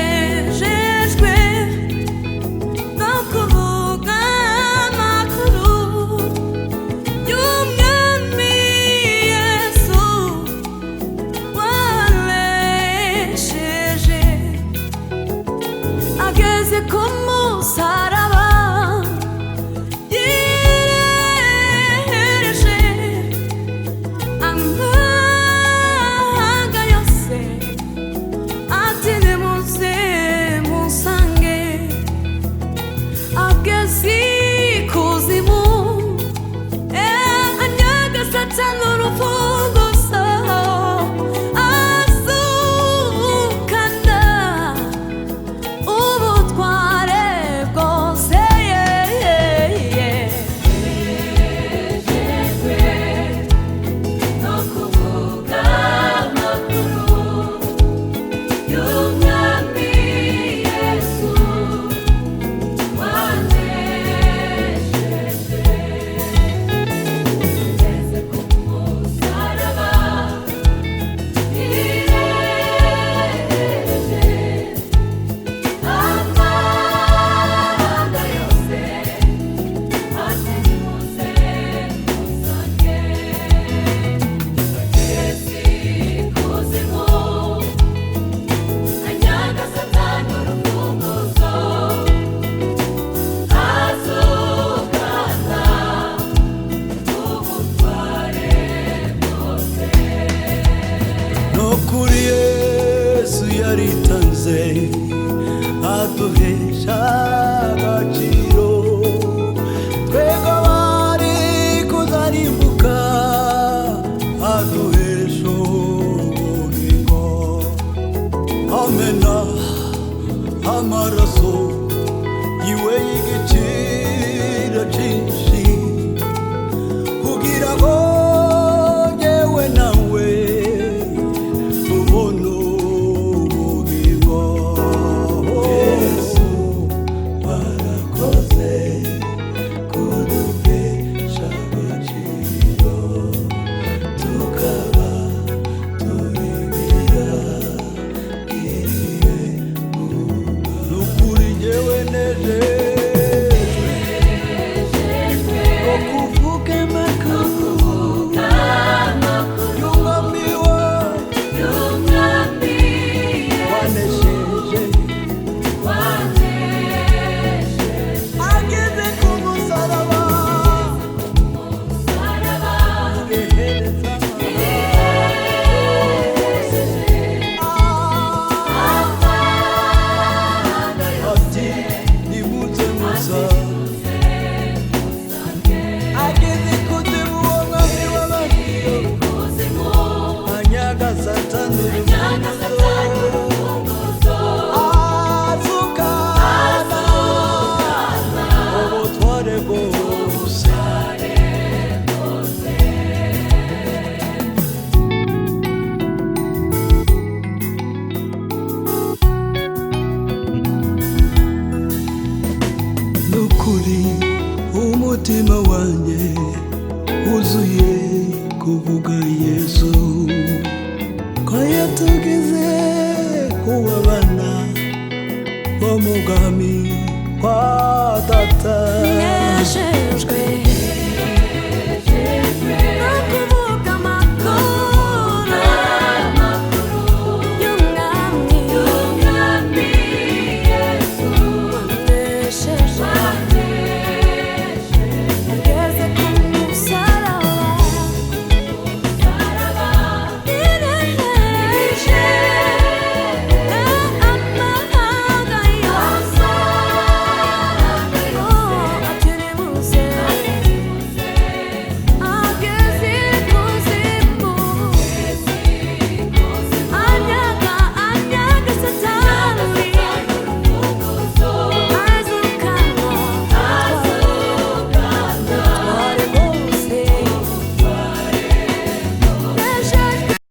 Nejejwe no kuvuga amakuru y'Umwami Yesu wanesheje, ageze ku musaraba yirehereje amahanga yose ati nimuze musange, ageze ikuzimu anyaga Satani urufunguzo, azukana ubutware bwose. Nejejwe no kuvuga amakuru y'Umwami Yesu wanesheje, ageze ku musaraba yirehereje amahanga yose ati nimuze musange, ageze ikuzimu anyaga Satani urufunguzo, azukana ubutware bwose. No kuri Yesu yaritanze aduhesha agaciro, twebwe abari kuzarimbuka aduhesha ubugingo, amena amaraso yiwe y'igiciro.